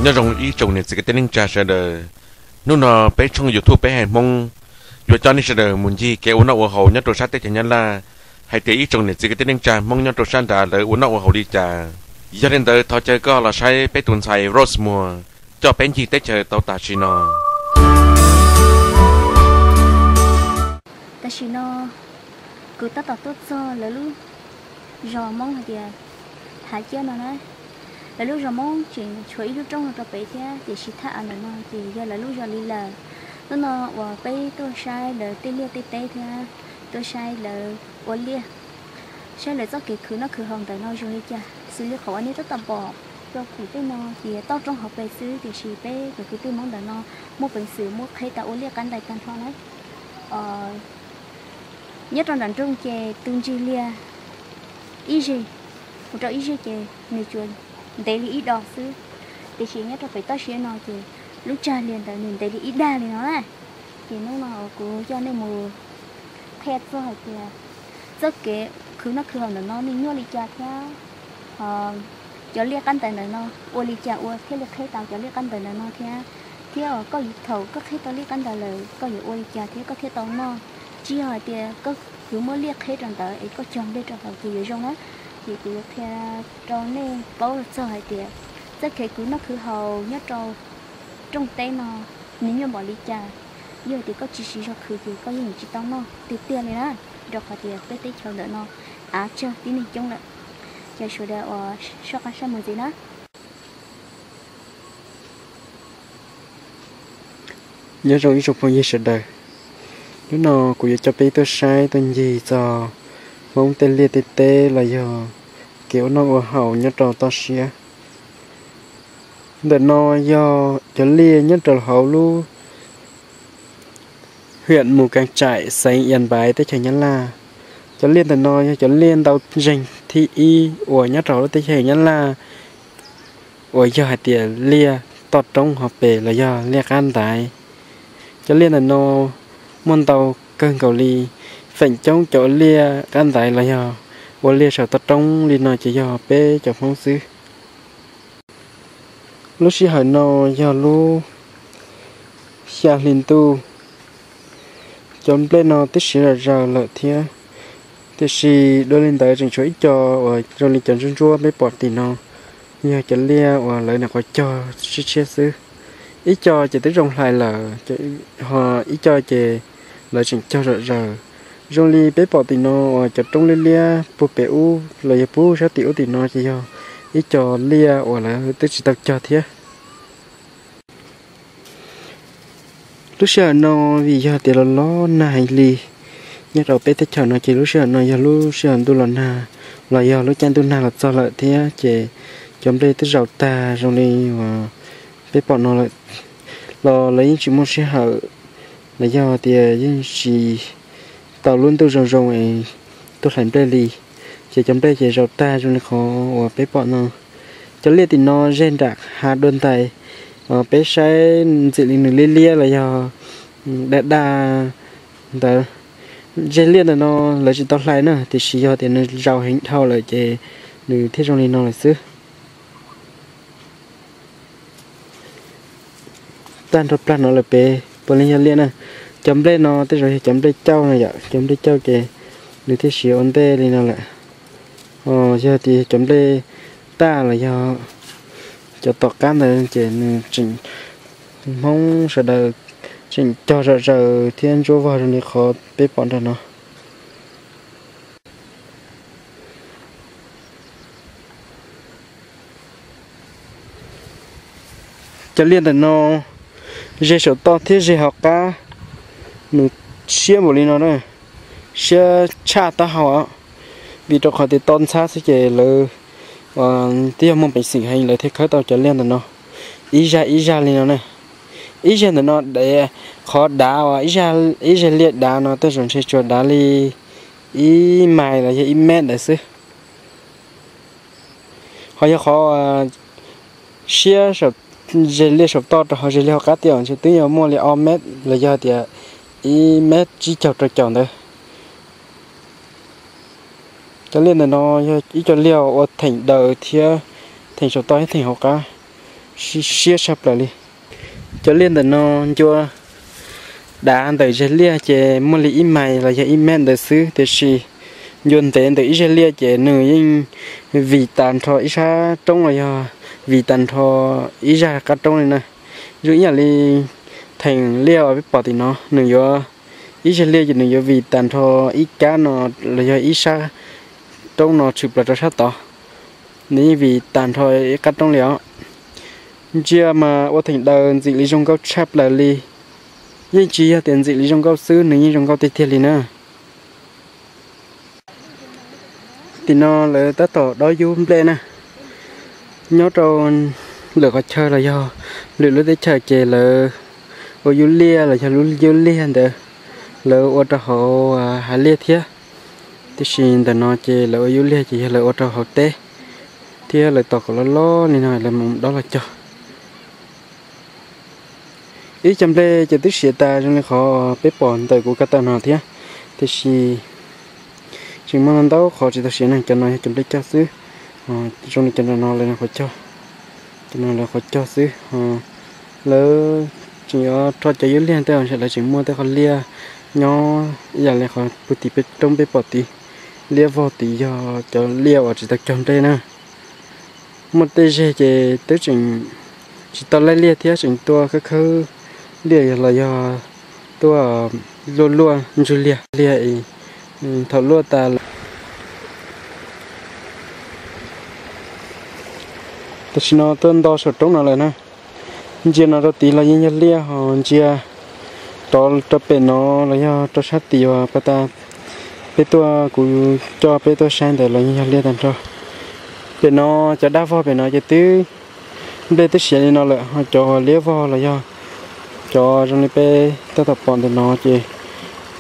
Nyob zoo ib tsoom niam txiv kwv tij neej tsa sawv daws, hnub no peb tshooj YouTube Peb Hais Hmoob yuav coj nej sawv daws mus ncig kev ua noj ua haus nyob rau sab teb chaws Nyab Laj, hais tias ib tsoom niam txiv kwv tij neej tsa Hmoob nyob rau sab nrad lawv ua noj ua haus li cas. Yog li ntawd thov caw koj los saib peb tus ntxhais Rose Muag coj peb ncig teb chaws tau tam sim no. Tam sim no kuv tab tom tuaj txog lawv lub zos Hmoob hais tias Hav Ciab no na. Lawv lub zos Hmoob tseem tshuav ib lub roob no rau pem thiab, tiam sis thaj av ntawm no ces yog lawv lub zos li lawm. Hnub no uas peb tuaj saib lawv tej liaj tej teb thiab tuaj saib lawv ua liaj, saib lawv txoj kev khwv noj khwv haus ntawm no zoo li cas. Xws li qhov uas nej tab tom pom rau pem tej no ces toj roob hauv pes xwb, tiam sis peb cov kwv tij Hmoob ntawm no muaj peev xwm muab qheb tau ua liaj qab ntais tag nrho na. Nyob rau nram nroog ces tus ntsig liaj ib zeg, mus rau ib zeg ces nws tsuas ntev li ib do xwb, tiam sis nyob rau pem toj siab no ces lub tsag liaj ntawd nws ntev li ib dag li no na. Ces hnub no kuv coj nej mus qhia txog hais tias txoj kev khwv noj khwv haus ntawm no nws nyuaj li cas thiab cov liaj qab ntais ntawm no ua li cas ua thiaj li qheb tau cov liaj qab ntais ntawm no thiab, thiab koj thaum koj qheb tau liaj qab ntais lawm koj yuav ua li cas thiab koj thiaj tau noj. Tsis yog hais tias koj khwv muab liaj qheb rau ntawd es koj cog nplej rau hauv ces yuav zoo na. Ces kuv yuav qhia rau nej paub txog hais tias txoj kev khwv noj khwv haus nyob rau rooj teb no nws nyuaj npaum li cas. Yog tias koj tsis siv zog khwv ces koj yeej tsis tau noj tiag tiag li na, rau qhov tias peb teb chaws ntawm no av tsawg tib neeg coob lawm. Ces sawv daws uas soj qab saib mus ntxiv na. Nyob zoo ib tsoom phooj ywg sawv daws, hnub no kuv yuav coj peb tuaj saib tuaj ncig txog Hmoob tej liaj tej teb los yog kev ua noj ua haus nyob rau toj siab. Ntawm no yog cov liaj nyob rau hauv lub huyện Mù Cang Chải, xeev Yên Bái, teb chaws Nyab Laj. Cov liaj ntawm no yog cov liaj ntau zeeg thib ib uas nyob rau hauv lub teb chaws Nyab Laj uas yog hais tias liaj toj roob hauv pes los yog liaj qab ntaiv. Cov liaj ntawm no muaj ntau kawg nkaus li, feem coob cov liaj qab ntaiv los yog ua liaj saum toj roob li no ces yog peb cov Hmoob xwb. Lub sij hawm no yog lub xya hli ntuj, cov nplej no twb siav zom zaws lawm thiab, tiam sis dua li ntawd tseem tshuav ib co uas zoo li cov ntsuab ntsuab peb pom tim no, yog cov liaj uas lawv nyuam qhuav cog tshiab tshiab xwb. Ib co ces twb zoo hlais lawm, ho ib co ces lawv tseem cog zom zaws. Zoo li peb pom tim no uas cov roob liab liab puag pem ub los yog puag sab tim ub tim no ces yog ib co liaj uas lawv twb tsis tau cog thiab. Lub sij hawm no vim yog tias los los nag heev li, nyob rau peb teb chaws no ces lub sij hawm no yog lub sij hawm ntuj los nag los yog lub caij ntuj nag los txog lawm thiab ces cov nplej twb zaum tag zoo li uas peb pom no lawm, los lawv yeej tsis muaj sij hawm los yog tias yeej tsis tau lub ntuj zoo zoo es tuaj hlais nplej li, ces cov nplej ces zaum tag zoo li qhov uas peb pom no. Cov liaj tim no zeg nram hav dua ntais, peb saib ntxim li nws liab liab los yog daj daj ntawd. Zeg liaj ntawm no lawv tsis tau hlais na, tiam sis yog tias nws zaum heev dhau lawm ces nws thiaj zoo li no lawm xwb. Tag nrho plag no lawm pem puav leej yog liaj na. Cov nplej no tej zaum yog cov nplej cauj no yom, cov nplej cauj ces nws thiaj siav ua ntej li no lawm. Yog tias cov nplej taj los yog cov tom qab ntawd ces nws tseem, Hmoob sawv daws tseem cog zom zaws thiab ntsuab vog zoo li qhov peb pom nrog no. Cov liaj ntawm no, zeg saum toj thiab zeg hauv qab, nws siab npaum li no na, siab tshaj taub hau os. Vim rau qhov tias to ntxhab xwb ces lawv twb yog muaj peev xwm heev lawv thiaj khawb tau cov liaj ntawm no ib zaj ib zaj li no na. Ib zaj ntawm no, qhov dav uas ib zaj liaj dav no tej zaum ntshe tsuas dav li ib mais los yog ib mev ntawd xwb. Ho yog qhov siab ze liaj saum toj rau hauv ze liaj hauv qab tiaj ntshe twb yuav muaj li ob mev los yog tias ib mev tsib caug rau caum ntawd. Cov liaj ntawm no yog ib co liaj ua theem daws thiab, theem saum toj thiab theem hauv qab. siab tshaj plaws li. Cov liaj ntawm no ncua dav ntawm zeg liaj ces muaj li ib mais los yog ib mev ntawd xwb, tiam sis ncua ntev ntawm ib zeg liaj ces nws yeej vim tag nrho ib sab roob los yog vim tag nrho ib zaj qab roob li na. Zoo ib yam li theem liaj uas peb pom tim no, nws yuav, ib zeg liaj ces nws yuav vim tag nrho ib kab no los yog ib sab roob no tshwm plaws rau sab tod. Nws yeej vim tag nrho ib qab roob li os. Ntsia mas ua theem daws ntxim li zoo nkauj tshaj plaws li. Yeej tsis yog tias ntxim li zoo nkauj xwb, nws yeej zoo nkauj tiag tiag li na. Tim no lawv tab tom dob yub nplej na. Nyob rau lwm qhov chaw los yog lwm lub teb chaws ces lawv ua yub liaj los yog lub yub liaj ntawd lawv ua rau hauv hav liaj thiab. Tiam sis ntawm no ces lawv ua yub liaj ces yog lawv ua rau hauv teb thiab lawv tos kom loj loj li no lawv mam dob los cog. Ib co nplej ces twb siav tas zoo li qhov peb pom ntawm kuv ko taw no thiab, tiam sis tseem muaj ntau qhov tsis tau siav na. Cov no yog cov nplej cog xwb, zoo li cov no lawv qhuav cog, cov no lawv qhuav cog xwb. Lawv tseem yuav rho cov yub liaj tej, lawv tseem muaj tej qhov liaj nyob ib yam li qhov puag tim peb roob peb pom tid. Liab vog tid yog cov liaj uas tsis tau cog nplej na. Muaj tej zeg ces twb tseem tsis tau laij liaj thiab tseem tuaj khawb khawb liaj los yog tuaj luaj luaj ntswg liaj liaj es thaum luaj tas lawm. Tam sim no tuaj nto saum roob no lawm na. Ntsia no rau tid los yeej yog liaj, ho ntsia rov rau pem no los yog rau sab tid uas pas tas peb tuaj, kuv coj peb tuaj saib ntawd los yeej yog liaj tag nrho. Pem no cov dab vog pem no ces twb, nplej twb siav li no lawm, ho cov uas liab vog los yog cov zoo li peb tab tom pom ntawm no ces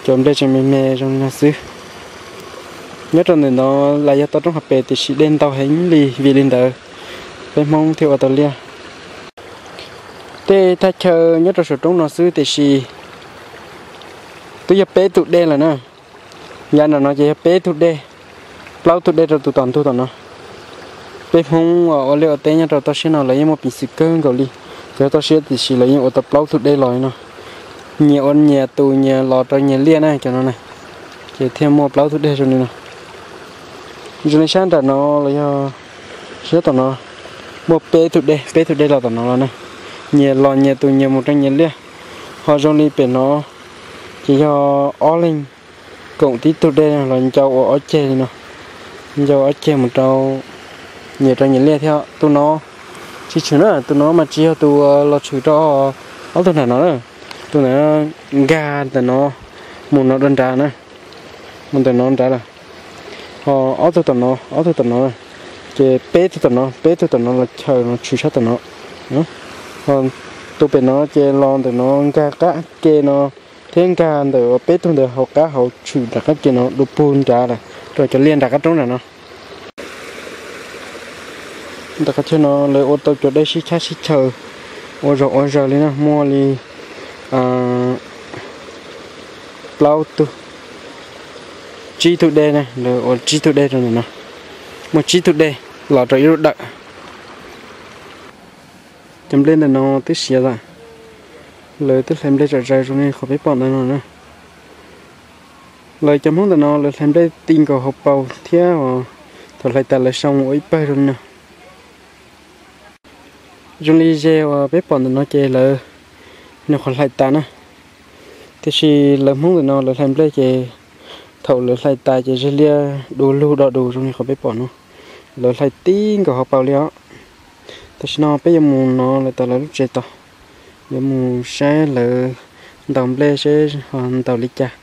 cov nplej tseem me me zoo li no xwb. Nyob rau ntawm no lam yog tau roob hauv pes tiam sis dej ntau heev li, vim li ntawd peb Hmoob thiaj ua tau liaj. Tej thaj chaw nyob rau saum roob no xwb tiam sis twb yog peb tug dej lawm na. Yav nram no ces yog peb tug dej, plaub tug dej rau tus tom ntug tom no. Peb Hmoob uas ua liaj ua teb nyob rau toj siab no lawv yeej muaj peev xwm kawg nkaus li. Cov toj siab tiam sis lawv yeej ua tau plaub tug dej los li no. Nyias ua nyias tus, nyias los rau nyias liaj na cov no na, ces thiaj muaj plaub tug dej zoo li no. Zoo li sab nram no los yog sab tom no muaj peb tug dej, peb tug dej los tom no los na. Nyias los nyias tus, nyias mus rau nyias liaj. Ho zoo li pem no ces yog ob leeg koom tib tug dej los ncau ua ob ceg li no, ncau ob ceg mus rau nyias rau nyias liaj thiab. Tus no tsis tshwm na, tus no mas tsis yog tus los tshwm rau ob tug nram no na. Tus ntawd nkag ntawm no mus no dua nrad na, mus ntawm no nrad lawm. Ho ob tug tom no, ob tug tom no, ces peb tug tom no, peb tug tom no los chaws no tshwm sab tom no. Ho tus pem no ces los ntawm no nkag qab ke no thiab nkag ntawm peb tug ntawd hauv qab hauv tshwm nram qab ke no dua puag nrad lawm rau cov liaj nram qab roob nram no. Ntawm qhov chaw no lawv ua tau cov dej sib chab sib chaw ua zog ua zaws li no, muaj li plaub tug, tsib tug dej na, lawv ua tsib tug dej rau ntawm no, muaj tsib tug dej los rau ib lub dawm. Cov nplej ntawm no twb siav lawm, lawv twb hlais nplej tsam zaws zoo li qhov peb pom ntawm no na. Lawv cov Hmoob ntawm no lawv hlais nplej ti nkaus hauv paus thiab, thaum hlais tas lawv sau ua ib pawg zoo li no. Zoo li ze uas peb pom ntawm no ces lawv nyuam qhuav hlais tas na. Tiam sis lawv Hmoob ntawm no lawv hlais nplej ces thaum lawv hlais tas ces zeg liaj du lug do dus zoo li qhov peb pom no. Lawv hlais tib nkaus hauv paus li os. Tam sim no peb yuav mus no lawv tas lawv lub tsev tod, yuav mus saib lawv ntaus nplej seb ho ntaus li cas.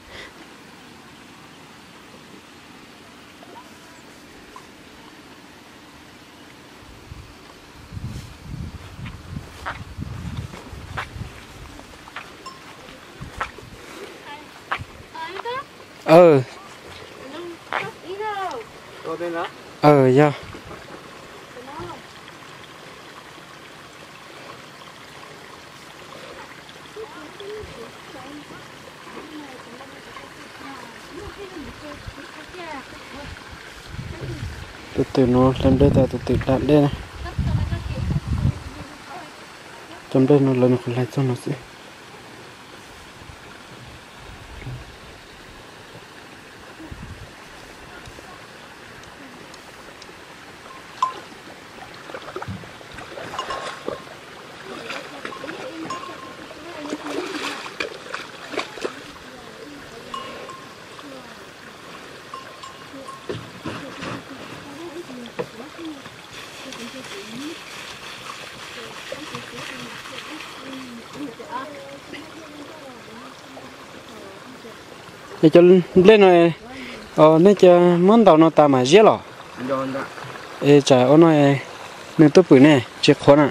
Yog. Tus twm no hlais nplej tas, tus twm da dej na. Cov nplej no lawv nyuam qhuav hlais txog no xwb. Es cov nplej no, nej cia muab ntaus no tas mam ziab los? Es tsam ua no nws tuaj pwm ne tsis qhuav na.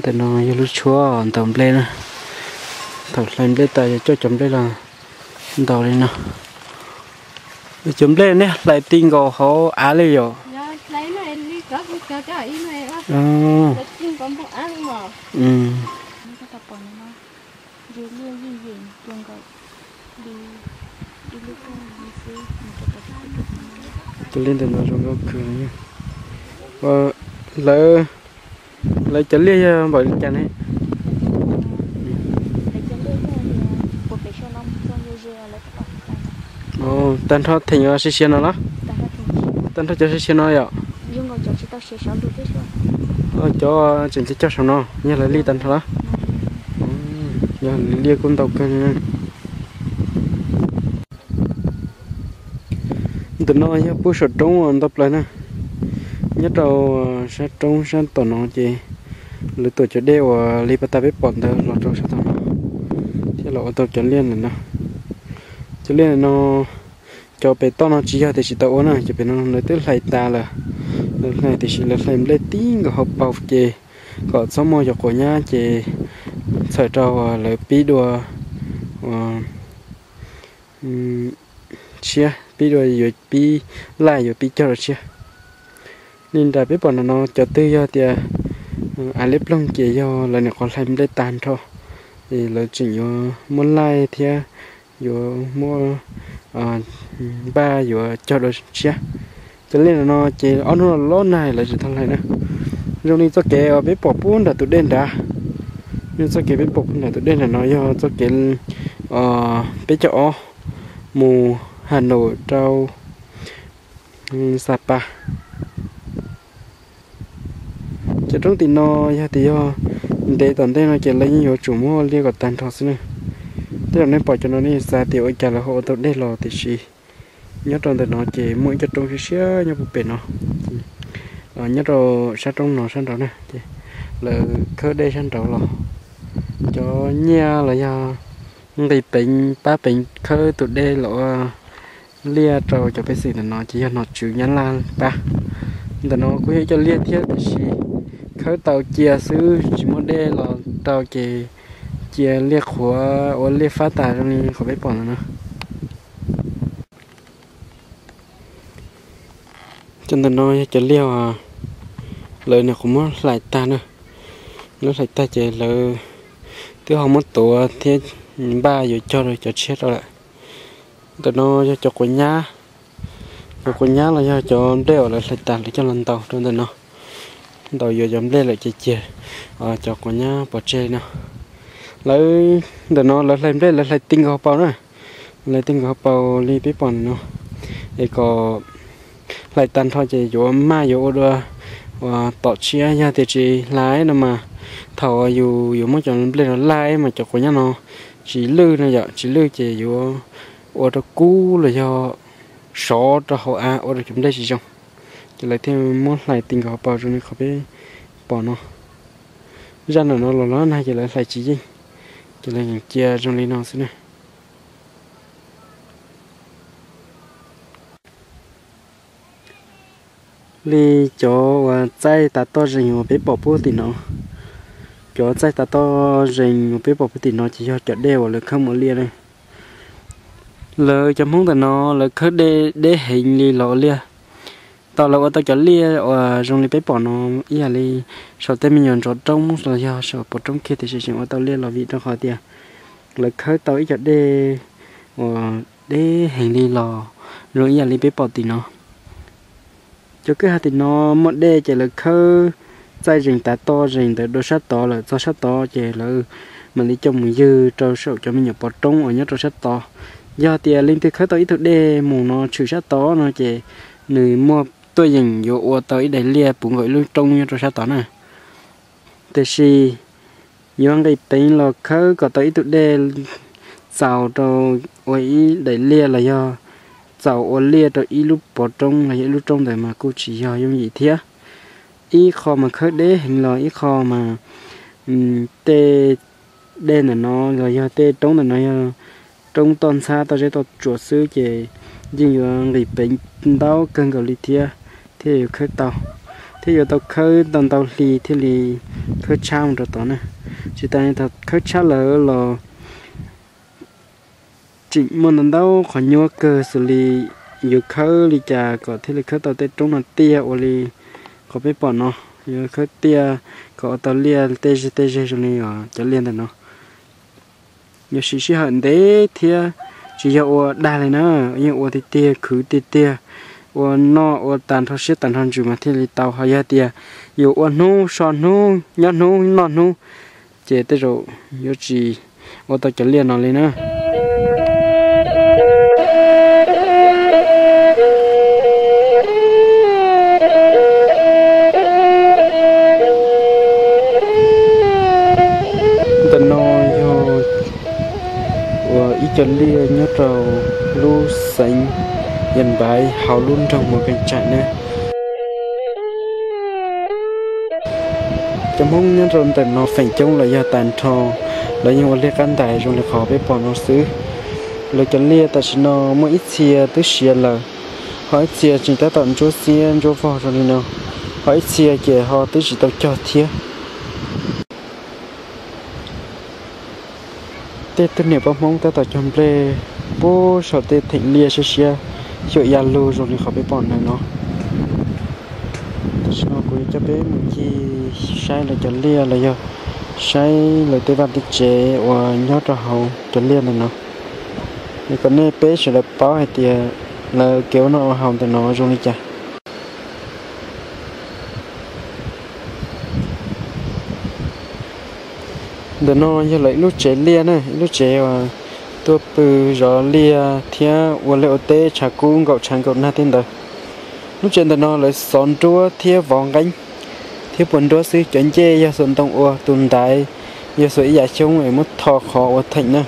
Ntawm no yog lub tshuab ntaus nplej na. Thaum hlais nplej tas yog coj cov nplej los ntaus li no. Cov nplej nej hlais ti nkaus hauv av li yom? Cov liaj ntawm no zoo nkauj kawg. Lawv, lawv cov liaj yog npaum li cas ne? Tag nrho theem siav siav no los? Tag nrho cov siav siav no yom? Cov tseem cog saum no yog lawv li tag nrho los? Yog li liaj kuj ntau kawg. Ntawm no yog pub saum roob ntau plaws na. Nyob rau sab roob sab tom no ces lawv tuam cov dej uas li pas tas peb pom ntawd los rau sab tom no thiab los ua tau cov liaj ntawm no. Cov liaj ntawm no, cov pem toj no tsis yog tias tsis tau ua na, cov pem no lawv twb hlais tas lawm. Lawv hlais tiam sis lawv hlais nplej tib nkaus hauv paus ces kom txhob muaj cov quav nyab ces txhawm rau lawv pib dua tshiab, pib dua yuav pib laj yuav pib cog rau tshiab. Li nram peb pom no no cov twg yog tias av liab ploog ces yog lawv nyuam qhuav hlais nplej tag nrho, es lawv tseem yuav muab laij thiab yuav muab npaj yuav cog dua tshiab. Cov liaj no ces ob hnub no los nag lawv tsis tau hlais na. Zoo li txoj kev uas peb pom pub nram tus dej nrad, yog txoj kev peb pom pub nram tus dej nrad no yog txoj kev peb caug ob mus Has Naum rau Xa Pas. Cov roob tim no yog tias yog ntev tom ntej no ces lawv yeej yuav tsum muab liaj kom tag nrho xwb na. Tej zaum nej pom cov no nej xav tias ua cas lawv ho ua tau dej los tiam sis nyob rau ntawm no ces muaj ib co roob siab siab nyob puag pem no, nyob rau sab roob no sab nraud na ces lawv khawb dej sab nraud los. Cov nyiaj los yog nqis peev pab peev khawb tus dej los ua liaj rau cov pej xeem ntawm no ces yog nom tswv Nyab Laj pab. Ntawm no kuj yog ib co liaj thiab tiam sis khawb tau cia xwb tsis muaj dej los rau ces cia liaj qhuav ua liaj fab tas zoo li qhov peb pom ntawm no. Cov ntawm no yog cov liaj uas lawv nyuam qhuav muab hlais tag na. Lawv hlais tag ces lawv twb ho muab tuav thiab npaj yuav cog rau cov tshiab rau lawm. Ntawm no yog cov quav nyab. Cov quav nyab los yog cov nplej uas lawv hlais tas lawv coj los ntaus rau ntawm no. Ntaus yuav cov nplej lawm ces cia cov quav nyab pov tseg no. Lawv, ntawm no lawv hlais nplej lawv hlais ti nkaus hauv paus na. Hlais ti nkaus hauv paus li peb pom ntawm no, es kom hlais tag nrho ces yuav maj yuav ua dua uas tom tshiab, yog tias tsis hlais no mas thaum yus yuav muab cov nplej no laij mas cov quav nyab no tsis lwj no yom, tsis lwj ces yuav ua rau kub los yog sov rau hauv av ua rau cov nplej tsis zoo. Ces lawv thiaj muab hlais ti nkaus hauv paus zoo li qhov peb pom no. Zaj ntawm no los los nag ces lawv hlais tsis yeej, ces lawv cia zoo li no xwb na. Li cov uas txaij tas toj zeeg uas peb pom puag tim no, cov txaij tas toj zeeg uas peb pom puag tim no ces yog cov dej uas lawv khawb mus ua liaj na. Lawv cov Hmoob ntawm no lawv khawb dej deb heev li los ua liaj. Tau lawv ua tau cov liaj uas zoo li peb pom no ib yam li saum tej me nyuam ntsob roob los yog saum pov roob kiag tiam sis tseem ua tau liaj los vim rau qhov tias lawv khawb tau ib cov dej uas deb heev li los zoo ib yam li peb pom tim no. Cov kwj ha tim no muaj dej ces lawv khawb txaij zees tav toj zees ntawd rau sab tod lawm, txog sab tod ces lawv mam li coj mus ywg rau saum cov me nyuam pov roob uas nyob rau sab tod. Yog tias leej twg khawb tau ib tug dej mus no tshwm sab tod no ces nws muaj tuaj yeem yuav ua tau ib daim liaj puv nkaus ib lub roob nyob rau sab tod na. Tiam sis yuav nqis peev los khawb kom tau ib tug dej txaus rau ua ib daim liaj los yog txaus ua liaj rau ib lub pov roob los yog ib lub roob ntawd mas kuj tsis yog yooj yim thiab. Ib qho mas khawb deb heev los ib qho mas tej dej ntawm no los yog tej roob ntawm no yog roob toj ntxhab toj zeb toj tsuas xwb ces yeej yuav nqis peev ntau kawg nkaus li thiab, thiaj yuav khawb tau, thiab yuav tau khawb tau ntau hli thiaj li khawb tshab mus rau tod na. Tsis tas li thaum khawb tshab lawm los tseem muaj ntau ntau qhov nyuaj kawg xws li yuav khawb li cas kom thiaj li khawb tau tej roob no tiaj ua li qhov peb pom no, yuav khawb tiaj kom ua tau liaj tej zej tej zej zoo li cov liaj ntawm no. Yuav siv sij hawm ntev thiab tsis yog ua dag li na, yeej ua tiag tiag khwv tiag tiag, ua noj ua tag nrho siab tag nrho ntsws mas thiaj li tau. Ho yog tias yuav ua hnub so hnub nyob hnub noj hnub ces tej zaum yuav tsis ua tau cov liaj no li na. Ntawm no yog ua ib co liaj nyob rau lub xeev Yas Npaiv hauv lub nroog Mus Kees Tsam na. Cov Hmoob nyob rau ntawm no feem coob los yog tag nrho lawv yeej ua liaj qab ntais zoo li qhov peb pom no xwb. Lawv cov liaj tam sim no muaj ib txhia twb siav lawm, ho ib txhia tseem tab tom ntsuab xiab ntsuab vog zoo li no, ho ib txhia ces ho twb tsis tau cog thiab. Tej tug niam poj Hmoob tab tom cog nplej puag saum tej theem liaj siab siab xyuam ya lug zoo li qhov peb pom ntawm no. Tam sim no kuv yuav coj peb mus ncig saib lawv cov liaj los yog saib lawv tej vaj tej tsev uas nyob rau hauv cov liaj ntawm no. Es kom nej peb sawv daws paub hais tias lawv kev ua noj ua haus ntawm no zoo li cas. Ntawm no yog lawv ib lub tsev liaj na, ib lub tsev uas tuaj pw zov liaj thiab ua liaj ua teb tshav kub nkaum tshav nkaum nag tej ntawd. Lub tsev ntawm no lawv xov nruab thiab vov nqeeb thiab puas nruab xwb, cov ncej yog xuas ntoo ua, tus ntaiv yog xuas ib yam xyoob es muab tho qhov ua theem na.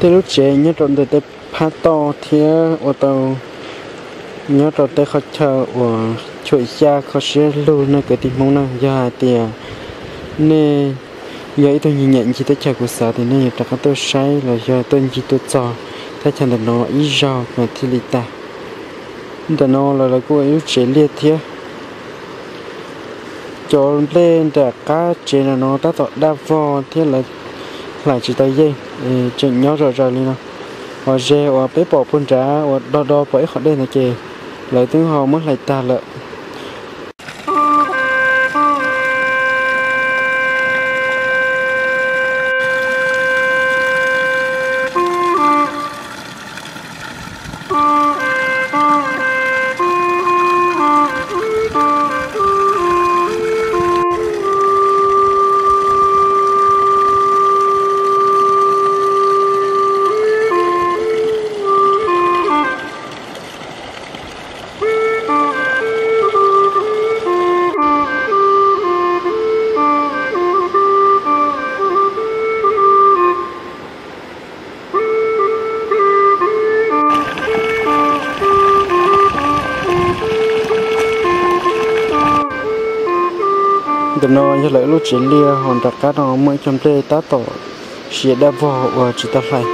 Tej lub tsev nyob rau ntawm tej phab toj thiab ua tau nyob rau tej qhov chaw uas cuam xya kho siab lug na kwv tij Hmoob na. Yog hais tias nej yog ib tug nyiam ncig teb chaws kuv xav tias nej yuav rov qab tuaj saib los yog tuaj ncig tuaj txog thaj chaw ntawm no ib zaug mas thiaj li tag. Ntawm no los lawv kuj ua ib lub tsev liaj thiab. Cov nplej nram qab tsev no tab tom daj vog thiab lawv hlais tsis tau yeej, tseem nyob zom zaws li no. Ho ze uas peb pom puag nrad uas do do pom ib qhov dej ntawd ces lawv twb ho muab hlais tag lawm. Ntawm no yog lawv lub tsev liaj, ho nram qab no muaj ib co nplej tab tom siav daj vog uas tsis tau hlais.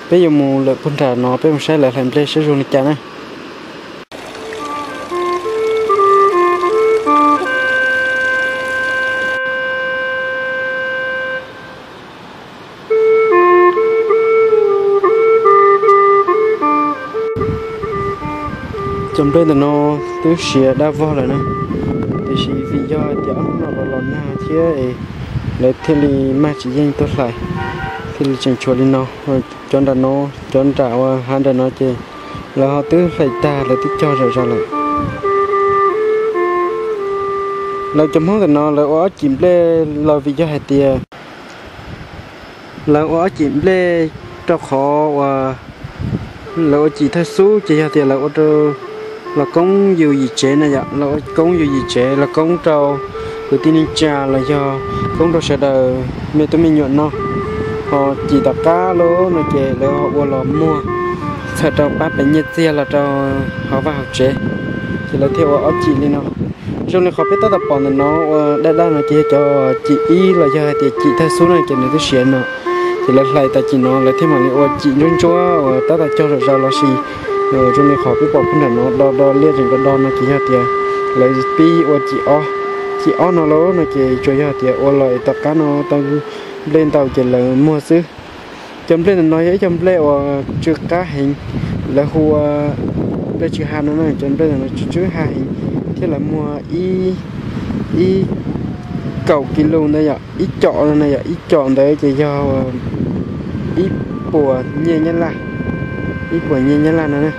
Peb yuav mus lawm puag nram no, peb mus saib lawv hlais nplej saib zoo li cas na. Cov nplej ntawm no twb siav dab vog lawm na, tiam sis vim yog tias ob hnub no los los nag thiab es lawv thiaj li maj tsis yeej tuaj hlais, thiaj li tseem tshuav li no. Cov nram no, cov nram uas hav nram no ces lawv ho twb hlais tag, lawv twb cog zom zaws lawm. Lawv cov Hmoob ntawm no lawv ua ob cim nplej los vim yog hais tias lawv ua ob cim nplej rau qhov uas lawv ua cim thawj xub ces yog tias lawv ua rau los koob yus yim tsev na yom, los ua koob yus yim tsev, los koob rau kwv tij neej tsa los yog koob rau sawv daws me tub me nyuam noj. Ho cim tom qab lawm no ces lawv ho ua los muag txhawm rau pab peev nyiaj txiag los rau hauv vaj hauv tsev, ces lawv thiaj ua ob cim li no. Zoo li qhov peb tab tom pom ntawm no ua daj daj no ces yog cov cim ib los yog hais tias cim thawj xub no ces nws twb siav no. Ces lawv hlais tas cim no lawv thiaj mam li ua cim ntsuab ntsuab uas tab tom cog zom zaws los sis zoo li qhov peb pom puag nram no do do liaj zeem do do no ces yog tias lawv pib ua cim ob. Cim ob no lawm no ces tsuas yog tias ua los es tom qab no tau nplej ntau ces lawv muag xwb. Cov nplej ntawm no yog ib co nplej uas tsw qab heev, lawv hu ua nplej tsw ha no na. Cov nplej ntawm no tsw tsw ha heev thiab lawv muag ib, ib kaum kis lus ntawd yom, ib com no na yom, ib com ntawd ces yog ib puas nyiaj Nyab Laj, ib puas nyiaj Nyab Laj no na.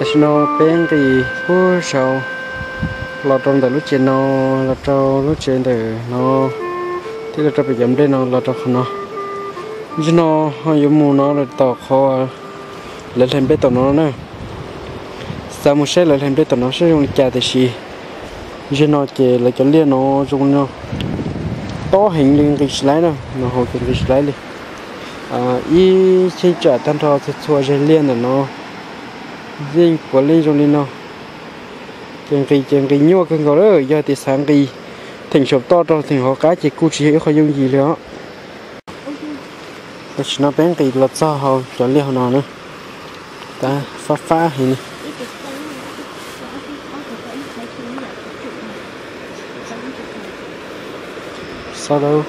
Tam sim no peb nqis puag saud los rau ntawm lub tsev no, los rau lub tsev ntawm no, thiab los rau pem cov nplej no los rau qhov no. Ntsis no ho yuav mus no los tom qhov lawv hlais nplej tom no na. Xav mus saib lawv hlais nplej tom no saib zoo li cas tiam sis ntsis no ces lawv cov liaj no zoo no tob heev li nqis tsis laib na, no hauv ces nqis tsis laib li. Ib cheeb tsam tag nrho txhua txhua zej liaj ntawm no yeej puav leej zoo li no. Ces nqis ces nqis nyuaj kawg nkaus lawm, yog tias xav nqis theem saum toj rau theem hauv qab ces kuj tsis yog ib qho yooj yim li os. Tam sim no peb nqis los txog hauv cov liaj hauv no na, tab fab fab heev li. Xav lawm.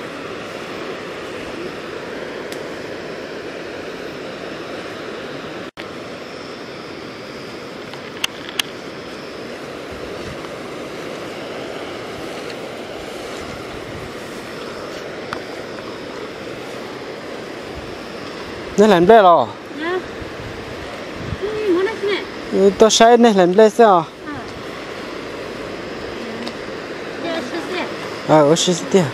Nej hlais nplej los? Tuaj saib nej hlais nplej xwb os. Ua si xwb tiag.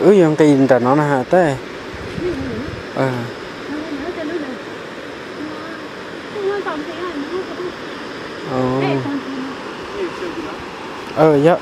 Wb yuav nqis nram no na has tab. Yog.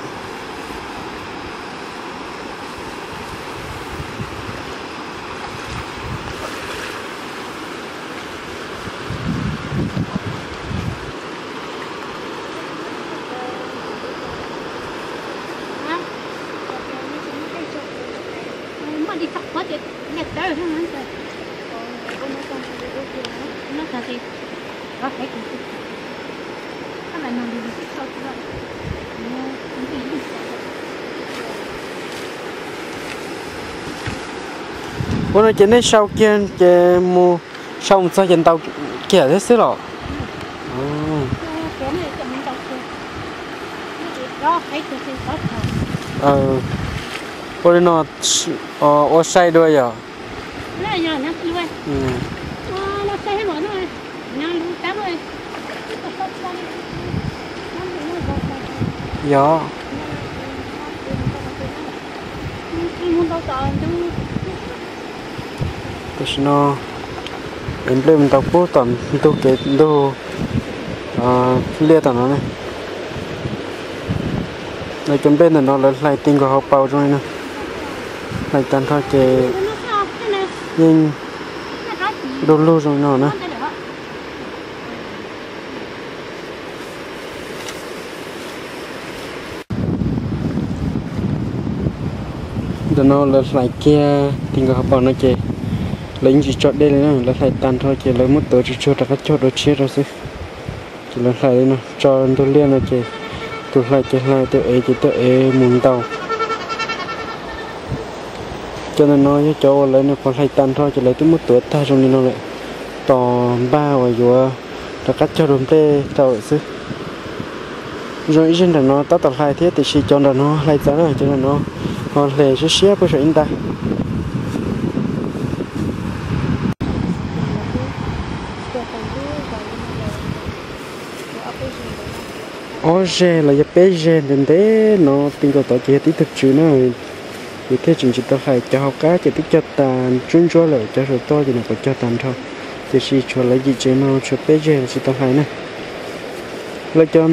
Ua no ces nej sau kiag ces mus, sau mus txog ces ntaus kiag thiab xwb los? Ua li no ua sai dua yom? Yog. Tam sim no es nplej mus ntaus pub tom ntug kev ntug liaj tom no ne. Lawv cov nplej ntawm no lawv hlais ti nkaus hauv paus zoo li no. Hlais tag nrho ces yeej du lug zoo li no na. Ntawm no lawv hlais kiag ti nkaus hauv paus no ces lawv yeej tsis tso dej li na, lawv hlais tag nrho ces lawv muab tuav tsuag tsuag rov qab cog dua tshiab rau xwb. Ces lawv hlais li no tso ntug liaj no ces tus hlais ces hlais, tus ev ces tuaj ev mus ntaus. Cov ntawm no yog cov uas lawv nyuam qhuav hlais tag nrho ces lawv twb muab tuav tag zoo li no lawm, tos npaj uas yuav rov qab cog dua nplej rau lawm xwb. Zoo ib zig nram no tab tom hlais thiab tiam sis cov nram no hlais txawv na, cov nram no ho hle siab siab pub saum ib nta. Ob zeg los yog peb zeg ntev ntev no ti nkaus tod ces yog tib tug tswv na. Ces thiaj tseem tsis tau hlais, cov hauv qab ces twb cog tas ntsuab ntsuab lawm, cov saum toj ces nws puas cog tas nrho. Tiam sis tshuav lawv yim tsev no tshuav peb zeg los tsis tau hlais na. Lawv cov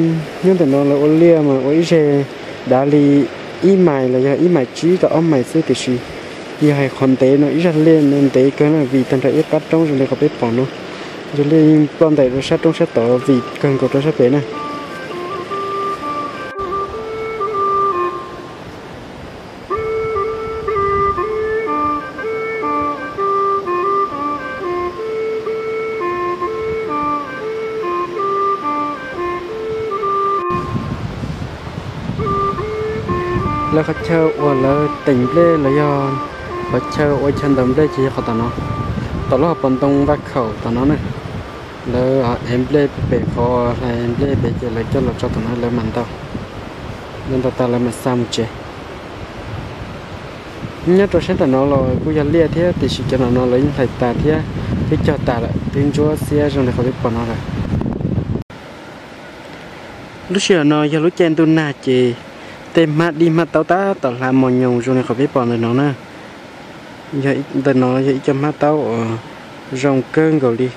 nyob ntawm no lawv ua liaj mas ua ib zeg dav li ib mais los yog ib mais tsib rau ob mais xwb, tiam sis yog hais qhov ntev no ib zaj liaj no ntev kawg na, vim tag nrho ib qab roob zoo li qhov peb pom no. Yog liaj yeej ploj ntais rau sab roob sab tod vim kawg nkaus rau sab pem na. Lawv qhov chaw uas lawv teem nplej los yog qhov chaw ua chaw ntaus nplej ces yog qhov tom no, tom lub hauv paus ntoo vaj khaum tom no na. Lawv ev nplej pem qhov hlais nplej pem ces lawv coj los tso tom no lawv mam ntaus. Lawv ntaus tas lawv mam xa mus tsev. Nyob rau sab nram no los kuj yog liaj thiab tiam sis cov nram no lawv yeej hlais tas thiab, twb cog tas lawm, twb ntsuab xiab zoo li qhov peb pom no lawm. Lub sij hawm no yog lub caij ntuj nag ces tej hmab dib hmab taub tab tom hla mos nyoos zoo li qhov peb pom ntawm no na. Ntawm no yog ib co hmab taub uas zoo kawg nkaus li.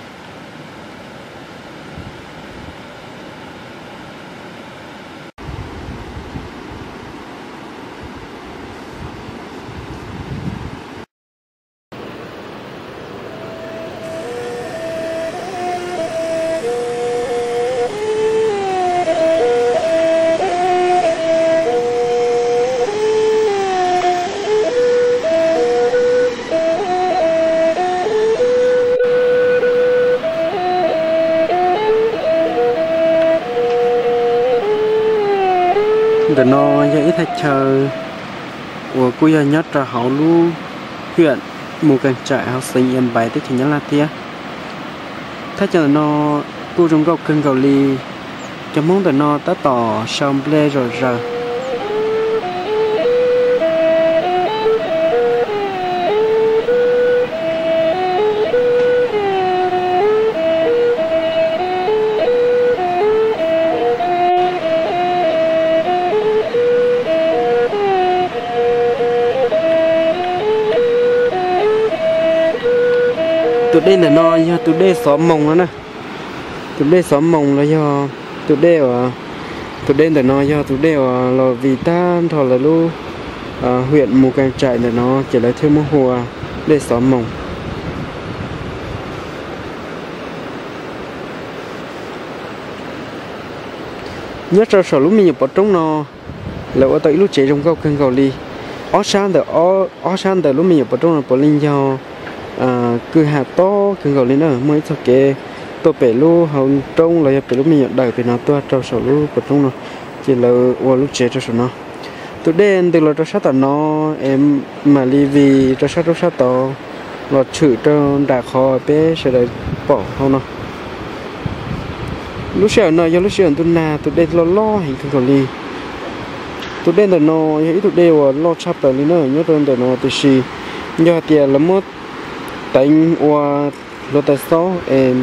Ntawm no yog ib thaj chaw uas kuj yog nyob rau hauv lub huyện Mù Cang Chải hauv xeev Yên Bái teb chaws Nyab Laj thiab. Thaj chaw ntawm no kuj zoo nkauj kawg nkaus li. Cov Hmoob ntawm no tab tom sau nplej zom zaws. Tus dej ntawm no yog tus dej Xov Moos no na. Tus dej Xov Moos los yog tus dej uas, tus dej ntawm no yog tus dej uas los vim tag nrho lawv lub huyện Mù Cang Chải ntawm no ces lawv thiaj muab hu ua dej Xov Moos. Nyob rau saum lub me nyuam pov roob no, lawv ua tau ib lub tsev zoo nkauj kawg nkaus li. Ob sab ntawm, ob sab ntawm lub me nyuam pov roob no puav leej yog kwj ha tob kawg nkaus li na, muaj ib txoj kev tuaj pem lub hauv roob los yog pem lub me nyuam dawm pem no tuaj rau saum lub pov roob no, ces lawv ua lub tsev rau saum no. Tus dej ntws los rau sab tom no es mam li vim rau sab roob sab tod. los tshwm rau nram qhov peb sawv daws pom hauv no. Lub sij hawm no yog lub sij hawm ntuj nag, tus dej loj loj heev kawg nkaus li. Tus dej ntawm no yog ib tug dej uas loj tshaj plaws li na nyob rau ntawm no, tiam sis yog hais tias lawv muab teev ua hluav taws xob es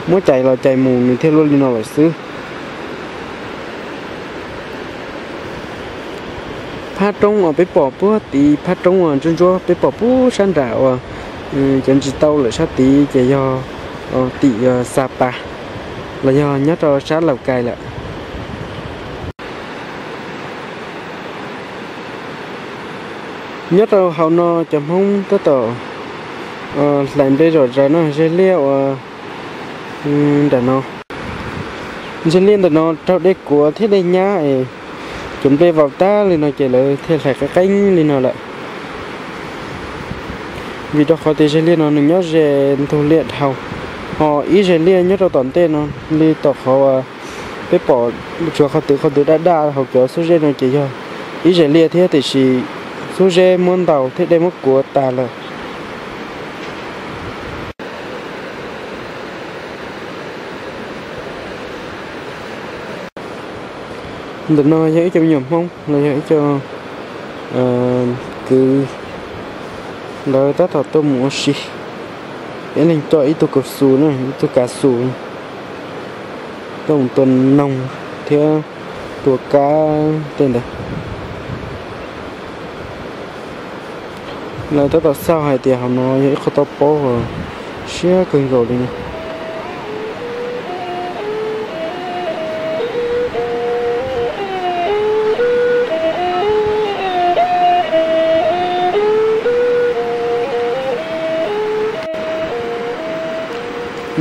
muab cais los cais mus nws thiaj luaj li no lawm xwb. Phab roob uas peb pom puag tid, phab roob uas ntsuab ntsuab peb pom puag sab nram uas cov ntsis tau lawm sab tid ces yog tim Xa Pas los yog nyob rau sab Laus Kais lawm. Nyob rau hauv no cov Hmoob tab tom hlais nplej zom zaws no, ze liaj uas nram no. Ze liaj ntawm no raug dej kuav thiab dej nyab es cov nplej vau tag li no ces lawv thiaj hlais qeeb qeeb li no lawm. Vim rau qhov tias ze liaj no nws nyob ze ntug liaj dhau, ho ib ze liaj nyob rau tom ntej no li tom qhov peb pom tsuas qhov twg qhov twg daj daj hauv cov xub zeb no ces yog ib ze liaj thiab, tiam sis xub zeb muab ntaus thiab dej muab kuav tas lawm. Ntawm no yog ib co me nyuam Hmoob los yog ib co kwv, lawv tab tom tuaj mus ua si. Ib leeg coj ib tug kav xus na, ib tug kav xus tuaj mus tua noog thiab tua kab tej ntawd. Lawv tab tom xauj hais tias hauv no yog ib qho toj pob uas siab kawg nkaus li.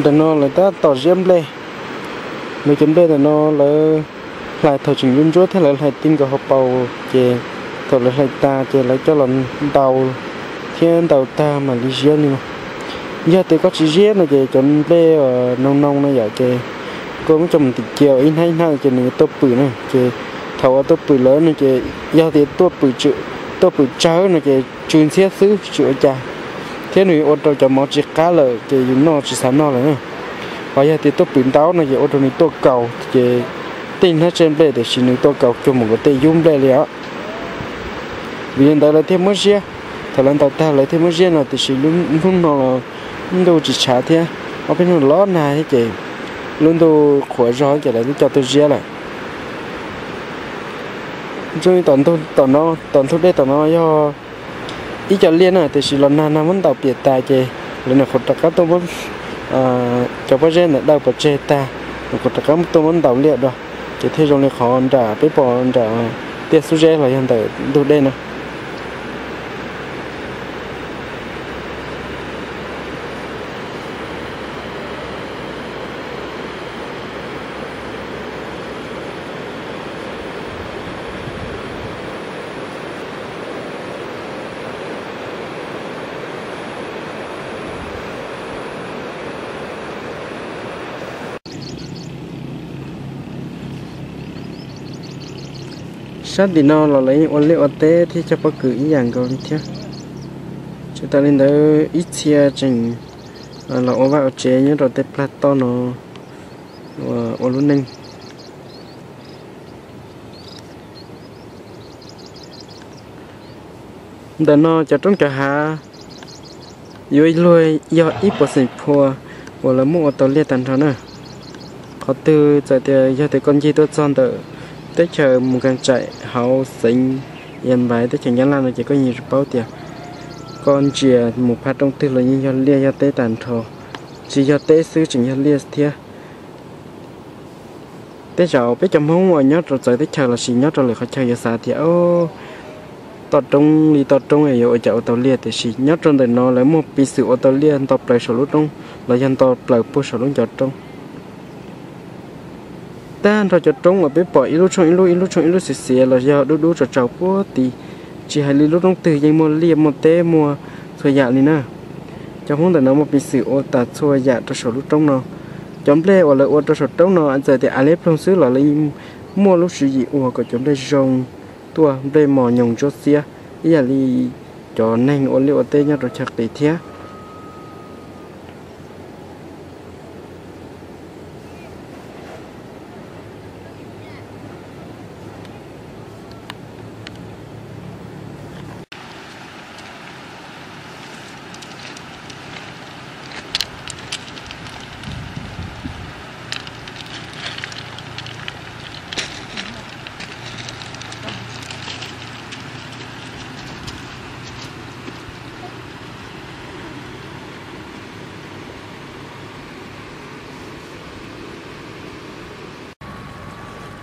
Ntawm no lawv tab tom ziab nplej. Lawv cov nplej ntawm no lawv hlais thaum tseem ntsuab ntsuab thiab lawv hlais ti nkaus hauv paus ces thaum lawv hlais tas ces lawv coj los ntaus thiab ntaus tag mam li ziab li no. Yog tias koj tsis ziab no ces cov nplej noog noog no yom ces koj muab coj mus tim cia ib hnab ib hnab ces nws tuaj pwm na, ces thaum uas tuaj pwm lawm no ces yog tias tuaj pwm tsawg no ces tsw ntxhiab xwb tsis ua cas, thiab nws ua rau cov mov tsis qab lawm ces yus noj tsis xav noj lawm na. Ho yog tias tuaj pwm ntau no ces ua rau nws tuaj kaus ces tej hnab tsej nplej tiam sis nws tuaj kaus cuag mus kom tej yub nplej li os. Vim li ntawd lawv thiaj muab ziab, thaum lawv ntaus tag lawv thiaj muab ziab no tiam sis lub hnub no los ntuj tsis tshav thiab ob peb hnub los nag thiab ces lub ntuj qhuav zog ces lawv twb coj tuaj ziab lawm. Zoo li tom ntug dej tom no yog ib co liaj na tiam sis los nag nag muab ntaus piam tas ces lawv nyuam qhuav rov qab tuaj muab cov pob zeb ntawm dawj pov tseg tag, nyuam qhuav rov qab tuaj muab ntaus liaj dua, ces thiaj zoo li qhov nram peb pom nram tiaj xub zeb los yog ntawm ntug dej na. Sab tim no los lawv yeej ua liaj ua teb thiab cog pob kws ib yam nkaus li thiab. Tsis tas li ntawd ib txhia tseem los ua vaj ua tsev nyob rau tej plag toj no ua lub neej. Ntawm no cov roob cov hav yuav luag yog ib puas xeem phua uas lawv muab ua tau liaj tag nrho na. Qhov twg txawm tias yog tias koj ncig tuaj txog ntawm teb chaws Mus Kas Tsaim hauv xeev Yas Npaiv teb chaws Nyab Laj no ces koj yeej paub tias koj ntsia mus phab roob twg los yeej yog liaj yog teb tag nrho, tsis yog teb xwb tseem yog liaj thiab. Tej zaum peb cov Hmoob uas nyob rau txawv teb chaws lossis nyob rau lwm qhov chaw yuav xav tias toj roob li toj roob yuav ua cas ua tau liaj, tiam sis nyob rau ntawm no lawv muaj peev xwm ua tau liaj nto plaws saum lub roob los yog nto plaws puag saum lub ncov roob. Tag nrho cov roob uas peb pom ib lub tshooj ib lub ib lub tshooj ib lub xiav xiav los yog dub dub tsaus tsaus puag tid, tsis hais li lub roob twg yeej muaj liaj muaj teb muaj txhua yam li na. Cov Hmoob ntawm no muaj peev xwm ua tas txhua yam rau saum lub roob no. Cov nplej uas lawv ua rau saum roob no txawm tias av liab ploog xwb los lawv muaj lub tswv yim ua kom cov nplej zoo tuaj, nplej mos nyoos ntsuab xiab ib yam li cov neeg ua liaj ua teb nyob rau chaw qis thiab.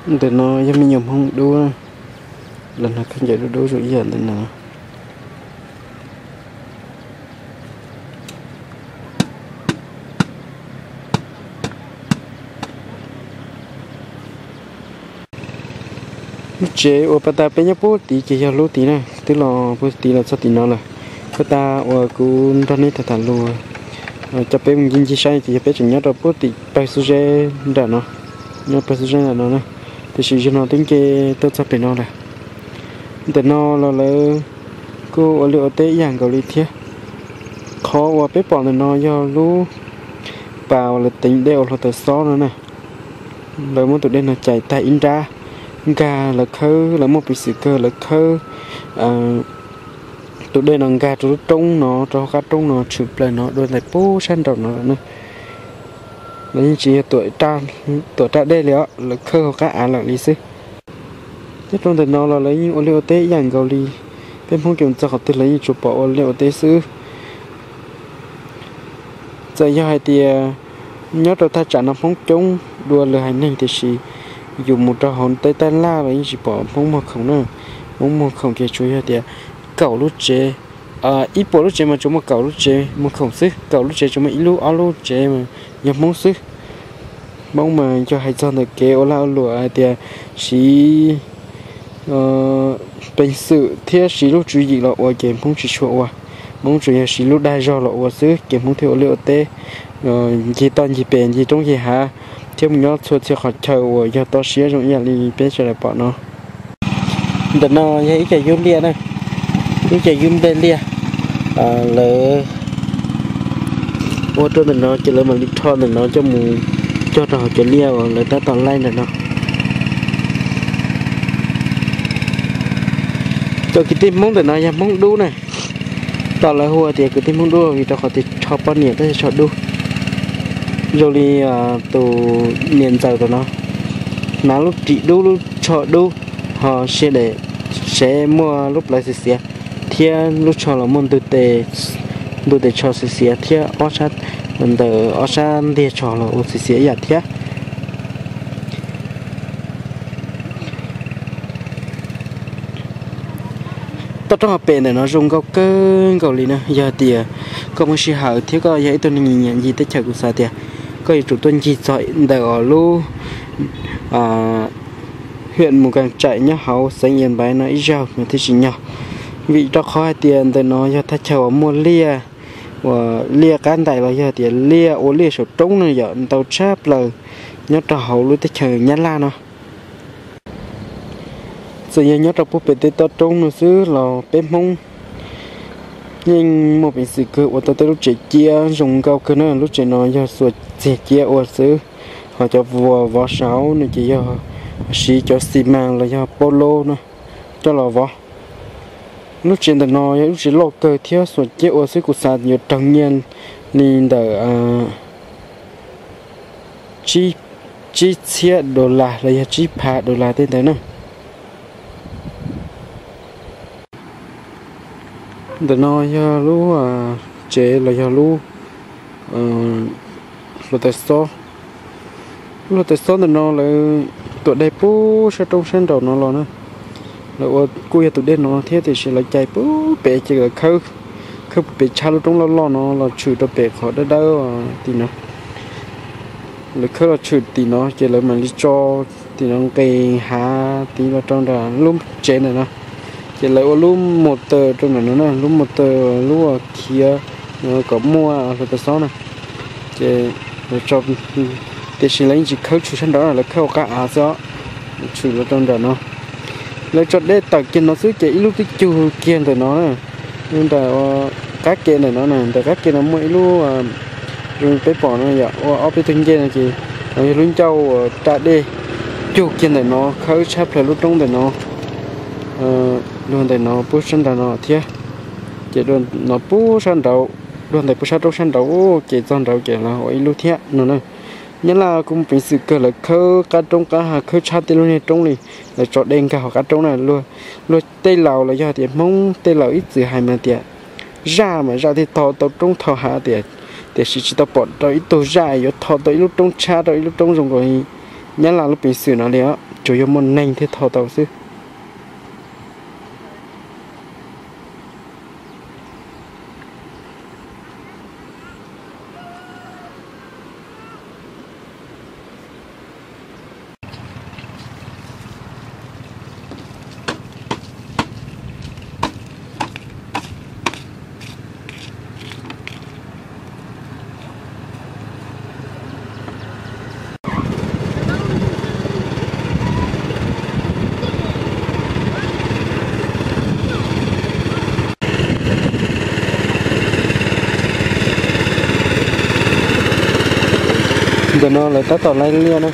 Ntawm no yog me nyuam Hmoob dub, los nag khaub ncaws dub dub zoo ib yam ntawm no. Lub tsev uas pas tas peb nyob puag tid ces yog lub tid na, twb los puag tid los txog tim no lawm. Puag ta uas kuv nrog nej tham tham lus, coj peb mus ncig ncig saib ces yog peb tseem nyob rau puag tim pawg xub zeb nram no, nyob pawg xub zeb nram no na, tiam sis zaum no twb nce tuaj txog pem no lawm. Ntawm no los lawv kuj ua liaj ua teb ib yam nkaus li thiab. Qhov uas peb pom ntawm no yog lub pas uas lawv teev dej ua hluav taws xob no na. Lawv muab tus dej no cais tag ib nrab, nkag lawv khawb, lawv muaj peev xwm kawg lawv khawb tus dej no nkag rau lub roob no, rau hauv qab roob no tshwm plaws no dua ntais puag sab nraum no lawm na. Lawv yeej tsis yog tuam raj dej li os, lawv khawb hauv qab av lawm li xwb. Nyob rau ntawm no los lawv yeej ua liaj ua teb ib yam nkaus li. Peb Hmoob ces txog qhov twg lawv yeej tsuas pom ua liaj ua teb xwb. Txawm yog hais tias nyob rau thaj tsam no Hmoob coob dua lwm haiv neeg tiam sis yus mus rau hauv teb tab laj los yeej tsis pom Hmoob muag khoom na. Hmoob muag khoom ces tsuas yog tias kaum lub tsev, ib puas lub tsev mas tsuas muaj kaum lub tsev muag khoom xwb, kaum lub tsev tsuas muaj ib lub ob lub tsev yog Hmoob xwb. Hmoob mas yog hais txog ntawm kev ua lag ua luam hais tias siv peev xwm thiab siv lub tswv yim los ua ces Hmoob tsis tshua ua. Hmoob tsuas yog siv lub dag zog los ua xwb ces Hmoob thiaj ua liaj ua teb ncig toj ncig pes ncig roob ncig hav thiab mus nyob txhua txhia qhov chaw uas yog toj siab zoo ib yam li peb sawv daws pom no. Ntawm no yog ib co yub liaj na, ib co yub nplej liaj. Lawv ua rau ntawm no ces lawv mam li rho ntawm no coj mus cog rau hauv cov liaj uas lawv tab tom laij ntawm no. Cov kwv tij Hmoob ntawm no yog Hmoob dub na. Tom lawv hu tias kwv tij Hmoob dub vim rau qhov tias rho poj niam tab sis rho dub. Zoo li tus niam ntxawm tom no hnav lub ris dub lub tsho dub, ho sia daim sev muaj lub plawv xiav xiav thiab lub tsho los muaj ntug tes tsho xiav xiav thiab ob sab, ntawm ob sab ntiag tsho los ua xiav xiav ib yam thiab. Toj roob hauv pes ntawm no zoo nkauj kawg nkaus li na. Yog tias koj muaj sij hawm thiab koj yog ib tug neeg nyiam ncig teb chaws kuv xav tias koj yuav tsum tuaj ncig txog ntawm os lub huyện Mù Cang Chải nyob hauv xeev Yên Bái no ib zaug no thiaj tsim nyog. Vim rau qhov hais tias ntawm no yog thaj chaw uas muaj liaj, uas liaj qab ntais los yog tias liaj ua liaj saum roob no yom ntau tshaj plaws nyob rau hauv lub teb chaws Nyab Laj no. Txawm yog nyob rau puag pem tej toj roob no xwb los peb Hmoob yeej muaj peev xwm kawg ua tau tej lub tsev ciab zoo nkauj kawg na. Lub tsev no yog xuas txiag ciab ua xwb, ho cov vuas vov saud no ces yog siv cov xi mas los yog pab laub no coj los vov. Lub tsev ntawm no yog lub tsev loj kawg thiab xuas ciab ua xwb kuv xav yuav raug nyiaj li ntawm tsib txhiab dollar los yog tsib phav dollar tej ntawd na. Ntawm no yog lub tsev los yog lub hluav taws xob. Lub hluav taws xob ntawm no lawv tuam dej puag sab roob sab nraum no los na. Lawv ua kuj yog tus dej no thiab tiam sis lawv cais puag pem ces lawv khawb, khawb puag pem tshab lub roob loj loj no los tshwm rau pem qhov dawb dawb tim no. Lawv khawb los tshwm tim no ces lawv mam li tso tim no nqes hav tid los rau nram lub tsev ntawm no. Ces lawv ua lub motor rau nram no na, lub motor lub khiav kom muaj hluav taws xob na. Ces tiam sis lawv yeej tsis khawb tshwm sab nraud na, lawv khawb hauv qab av xwb os, tshwm los rau nram no. Lawv tso dej tawm kiag no xwb ces ib lub twb cug kiag ntawm no na. Ntawm qab ke ntawm no na, ntawm qab ke no muaj ib lub, peb pom no yom, ua ob peb tug ncej no ces no yog lub ncauj uas raj dej cug kiag ntawm no khawb tshab plaws lub roob ntawm no, luag ntawm no puag sab nraud no thiab. Ces dua no puag sab nraud, dua ntawm puag sab roob sab nraud ces txog nraud ces lawv ua ib lub thiab no na. Nyab Laj kuj muaj peev xwm kawg, lawv khawb qab roob qab hav khawb tshab tej lub niag roob li, lawv tso dej nkag hauv qab roob na. Luag tej laus los yog tias Hmoob tej laus ib txwm hais mas tias zaj mas zaj thiaj tho tau roob tho hav tias, tiam sis tsis tau pom rau ib tug zaj yuav tho tau ib lub roob tshab rau ib lub roob zoo nkaus li Nyab Laj lub peev xwm no li os, tsuas yog muaj neeg thiaj thau tau xwb. Ntawm no lawv tab tom laij liaj na.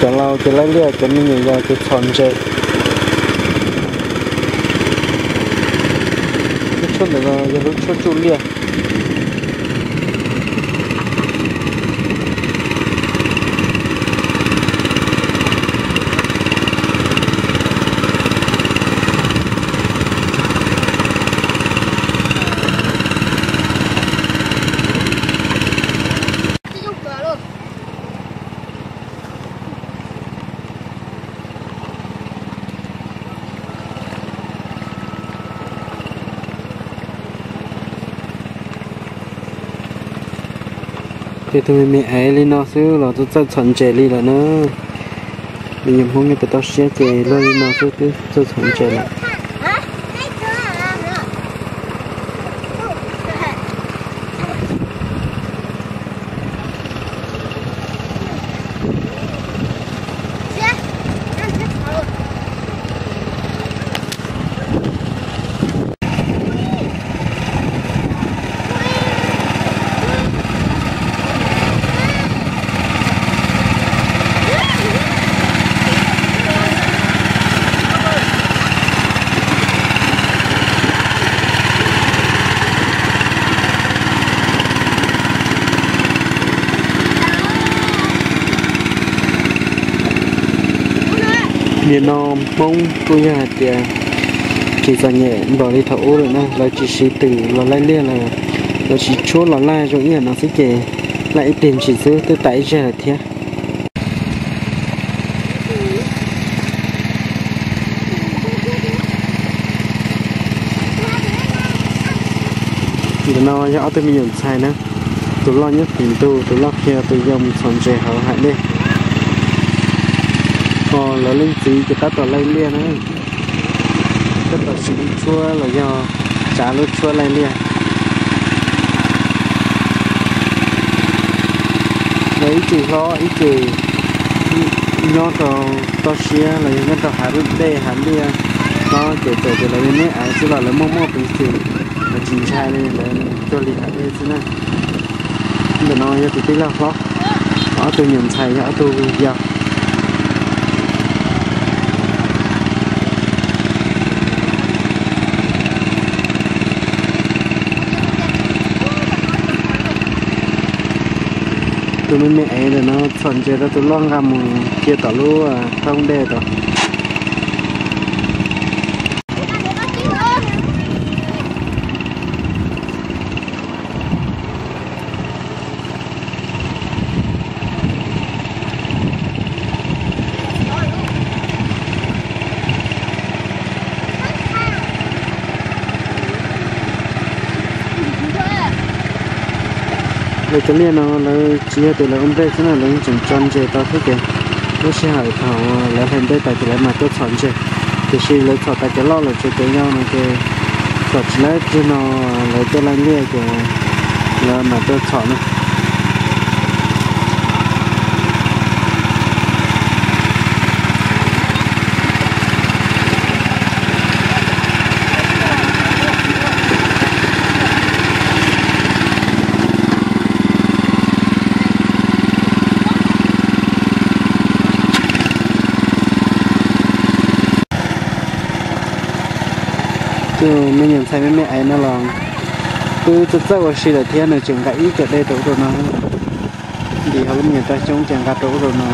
Cov laus ces laij liaj, cov me nyuam yaus ces txhom ntses. Lub tshuab ntawm no yog lub tshuab tsuj liaj. Ces tus me me aiv li no xwb los twb txawj txhom ntses li lawm na. Me nyuam Hmoob nyob pem toj siab ces luag li no xwb twb txawj txhom ntses lawm. Nim no Hmoob kuj yog hais tias tsis txom nyem npaum li thaum ub lawm na, lawv tsis siv twm los laij liaj lawm, lawv siv tshuab los laij zoo ib yam no xwb ces laij ib pliag ntshis xwb twb tas ib zaug lawm thiab. Ntawm no yog ob tug me nyuam ntxhais na, tus loj nyob tim ntug, tus loj qhia tus yau mus txhom ntses hauv hav dej. Ho lawv leej txiv ces tab tom laij liaj na, tab tom siv lub tshuab los yog tsav lub tshuab laij liaj. Lawv ib txwm hlob ib txwm nyob rau toj siab los yog nyob rau hav dej hav liaj, hlob ces txawm tias lawv neb aiv xwb los lawv muaj muaj peev xwm, lawv tsis ntshai li, lawv cuag li hav dej xwb na. Ntawm no yog tus tij laug hlob, ob tug nyuam ntxhais yog ob tug yau. Tus me me ev ntawm no txhom ntses rau tus loj nqa mus cia tom lub thoob dej tod. Lawv cov liaj no lawv tsis yog tias lawv ua nplej xwb na, lawv yeej tseem tso ntses tau thiab ces lub sij hawm thaum lawv hlais nplej tas ces lawv mam tuaj txhom ntses. Tiam sis lawv txhom tas cov loj lawm ces cov yau no ces txhom tsis laib, tag no lawv tuaj laij liaj ces lawv mam tuaj txhom na. Tus me nyuam ntxhais me me aiv no los twb txawj txawj ua si lawm thiab, nws tseem nqa ib cov dej rau ub rau no. Ntim hauv lub me nyuam raj xyoob ces nqa rau ub rau no.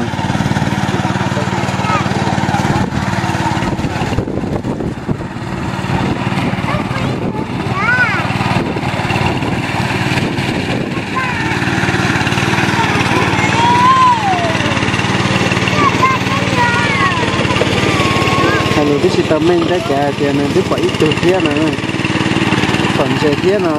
Twb tsis tau meej tab kav tias nws twb pom ib tug thiab no, pom ntses thiab no.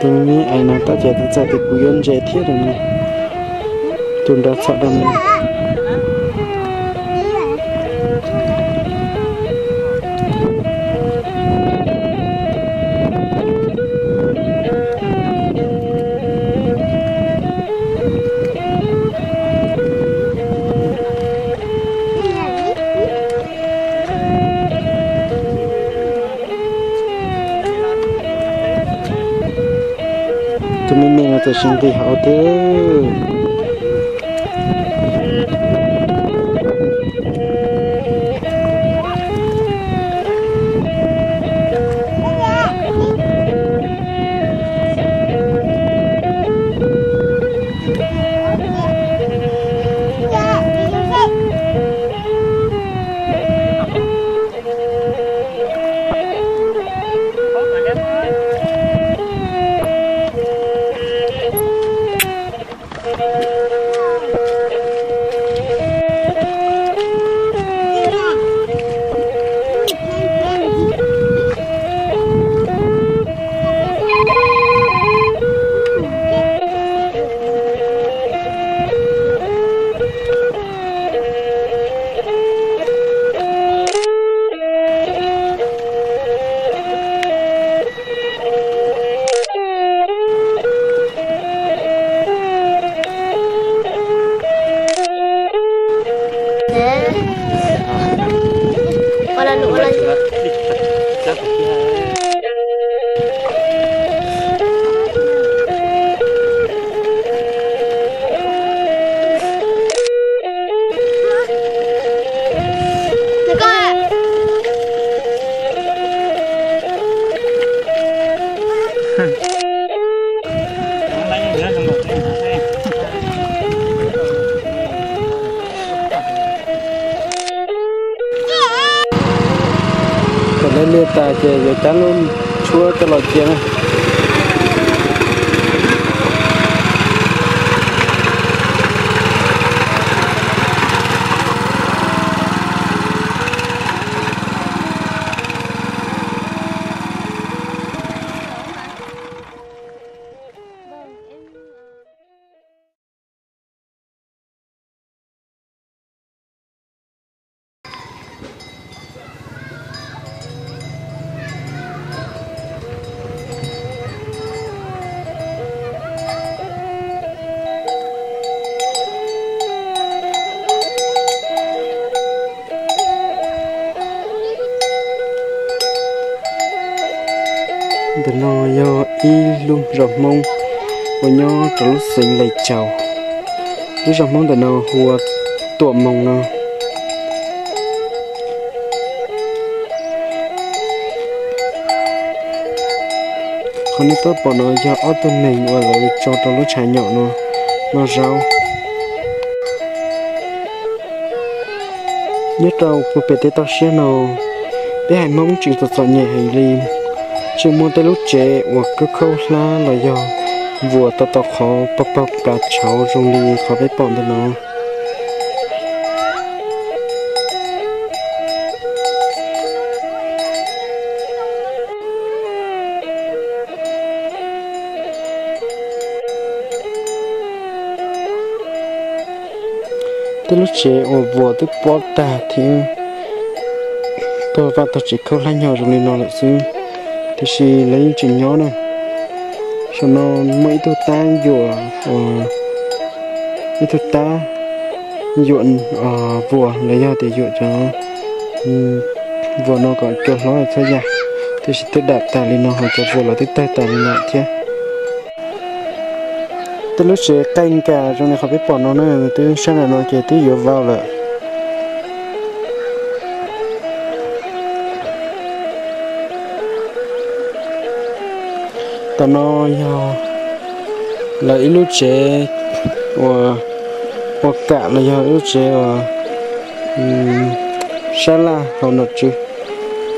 Tus me ais no tab cov txawm tias kuv yuav ntses thiab no, tus nrog txhom rau me. Tus me me no tam sim nqis hauv thiab. Thaum lawv liaj tas ces yuav cab lub tshuab coj los cia na. Ntawm no yog ib lub zos Hmoob uas nyob rau lub xeev Lais Caus. Lub zos Hmoob ntawm no hu ua Tuam Moos no. Qhov nej pom no yog ob tug neeg uas lawv tso rau lub tshav nyom no noj zaub. Nyob rau puag pem tej toj siab no, peb haiv Hmoob tseem txom txom nyem heev li, tseem muaj tej lub tsev uas khawb khaub hlab los yog vuas tau tom qhov pag pag plas tshauv zoo li qhov peb pom ntawm no. Tej lub tsev uas vuas twb pob tag thiab tog vaj tog tsev khaub hlab nyog zoo li no lawm xwb, tiam sis lawv yeej tseem nyob na. Saum no muaj ib tug tab yuam, ib tug tab yuam vuas los yog tias yuam cov vuas no kom cua hlob txhua yam, tiam sis twb dam tas li no ho cov vuas los twb tawg tas li no thiab. Tej lub tsev qaij nkas zoo li qhov peb pom no na, twb sab nram no ces twb yuav vau lawm. Tam no yog lawv ib lub tsev uas ua kam los yog ib lub tsev uas sab laj hauv nom tswv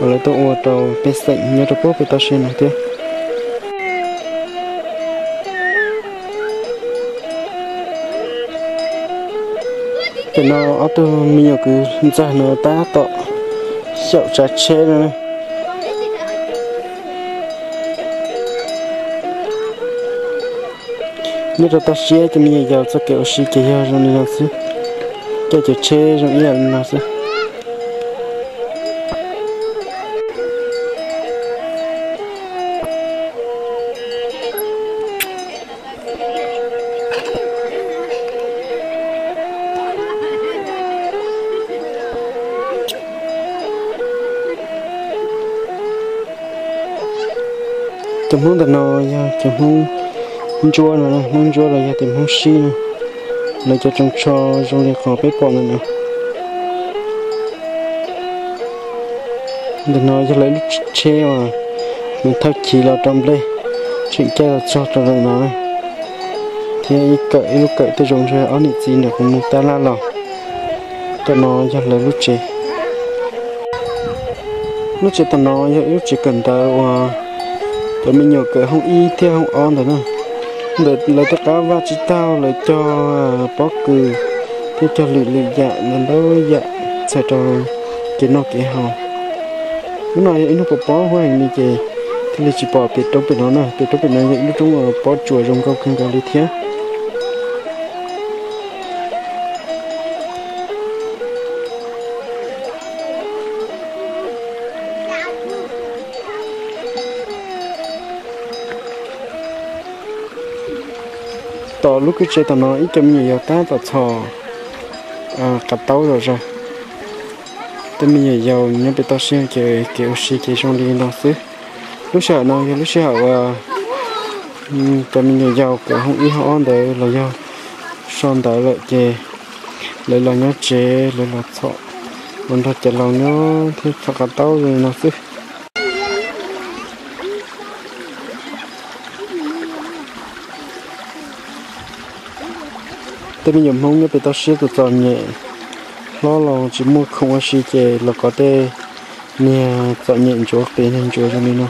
uas lawv tuaj ua rau pej xeem nyob rau pem peb toj siab no thiab. Ces no ob tug me nyuam kwv ntxawg no tab tom xyaum tsav tsheb no. Nyob rau toj siab cov me nyuam yaus txoj kev ua si ces yog zoo li no xwb, caij cov tsheb zoo ib yam li no xwb. Cov Hmoob ntawm no yog cov Hmoob Ntsuab no, Hmoob Ntsuab los yog tias Hmoob Sib no, lawv cov tsoos tsho zoo li qhov peb pom ntawm no. Ntawm no yog lawv lub tsheb uas nws thauj chiv los rau nplej, tseem caij los txog rau ntawm no na, thiab ib kawm ib lub kawm tej zoo ntshe ob niam txiv ntawm qhov muag tab laj los. Tam no yog lawv lub tsev. Lub tsev tam no yog ib lub tsev kawm ntawv uas cov me nyuam kawm hoob ib thiab hoob ob ntawd na. Ntawm lawv tej qab vaj tsib taug lawv cog pob kws thiab cog lwm lwm yam ntau ntau yam txhais rau kev noj kev haus. Hnub no yog ib hnub pob pob huab heev li ces thiaj li tsis pom pem roob pem no na. Pem roob pem no yog ib lub roob uas pob tsuas zoo nkauj kawg nkaus li thiab. Tom lub kwj tsev tom no ib co me nyuam yaus tab tom txhom qav taub zom zaws. Tej me nyuam yaus nyob pem toj siab ces kev ua si ces zoo li no xwb. Lub sij hawm no yog lub sij hawm uas cov me nyuam yaus kawm hoob ib hoob ob ntawd los yog so ntawv lawm ces lawv los nyob tsev, lawv los txhom, los nrog cov laus nyob thiab txhom qav taub zoo li no xwb. Tej me nyuam Hmoob nyob pem toj siab tus txom nyem hlob los tsis muaj khoom ua si ces los kov tej niag txom nyem ntsuav qis niag ntsuav zoo li no.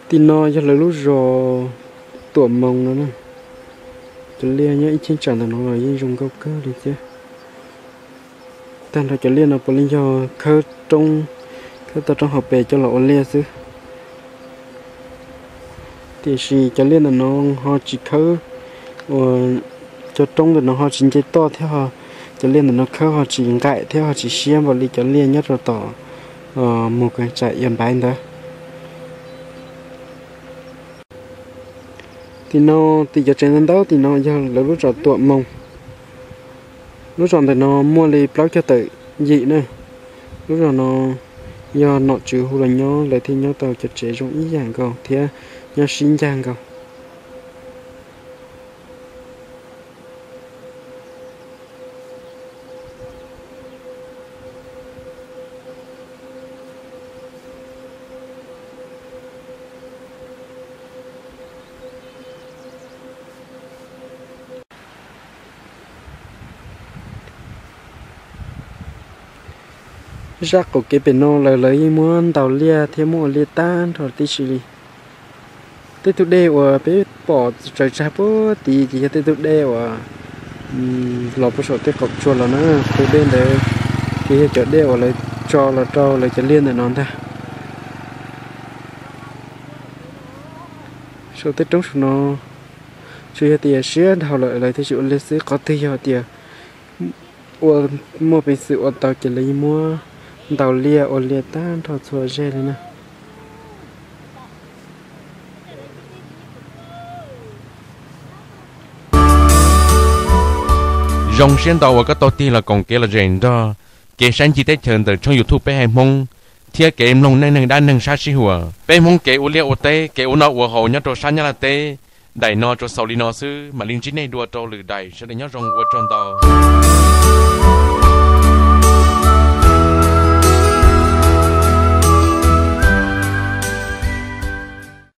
Tim no yog lawv lub zos Tuam Moos no na. Cov liaj nyob ib cheeb tsam ntawm no los yeej zoo nkauj kawg li thiab. Tag nrho cov liaj no puav leej yog khawb roob, khawb tau roob hauv pes coj los ua liaj xwb. Tiam sis cov liaj ntawm no ho tsis khawb, uas cov roob ntawm no ho tsis nce toj thiab ho cov liaj ntawm no khawb ho tsis nqaim thiab ho tsis siab npaum li cov liaj nyob rau tom Mus Kav Tsam Ia Npaiv ntawd. Tim no, tim cov tsev ntau ntau tim no yog lawv lub zos Tuam Moos. Lub zos ntawm no muaj li plaub caug tawm yim na. Lub zos no yog nom tswv hu los nyob, lawv thiaj nyob tau cov tsev zoo ib yam nkaus thiab nyob sib ncag nkaus. Zaj qaum kev pem no lawv, lawv yeej muab ntaus liaj thiab muab ua liaj tag nrho tib si li. Tej tug dej uas peb pom tsaws tsag puag tid ces yog tej tug dej uas los puag saum tej qaum tsua los na. Tus dej ntawd ces yog cov dej uas lawv tso los rau lawv cov liaj ntawm no ntag. Saum tej roob saum no tsuas yog tias siab dhau lawm lawv thiaj tsis ua liaj xwb, qhov twg yog tias ua, muaj peev xwm ua tau ces lawv yeej muab ntaus liaj ua liaj tag nrho txhua zej li na. Zoo siab ntau uas koj tau tig los koom kev lom zem nrog kev saib ncig teb chaws ntawm tshooj YouTube Peb Haiv Hmoob thiab kev mloog neej neeg dab neeg sab sib huam. Peb Hmoob kev ua liaj ua teb, kev ua noj ua haus nyob rau sab Nyab Laj teb daim no tsuas xaus li no xwb, mam li ntsib nej dua rau lwm daim. Sawv daws nyob zoo, ua tsaug ntau.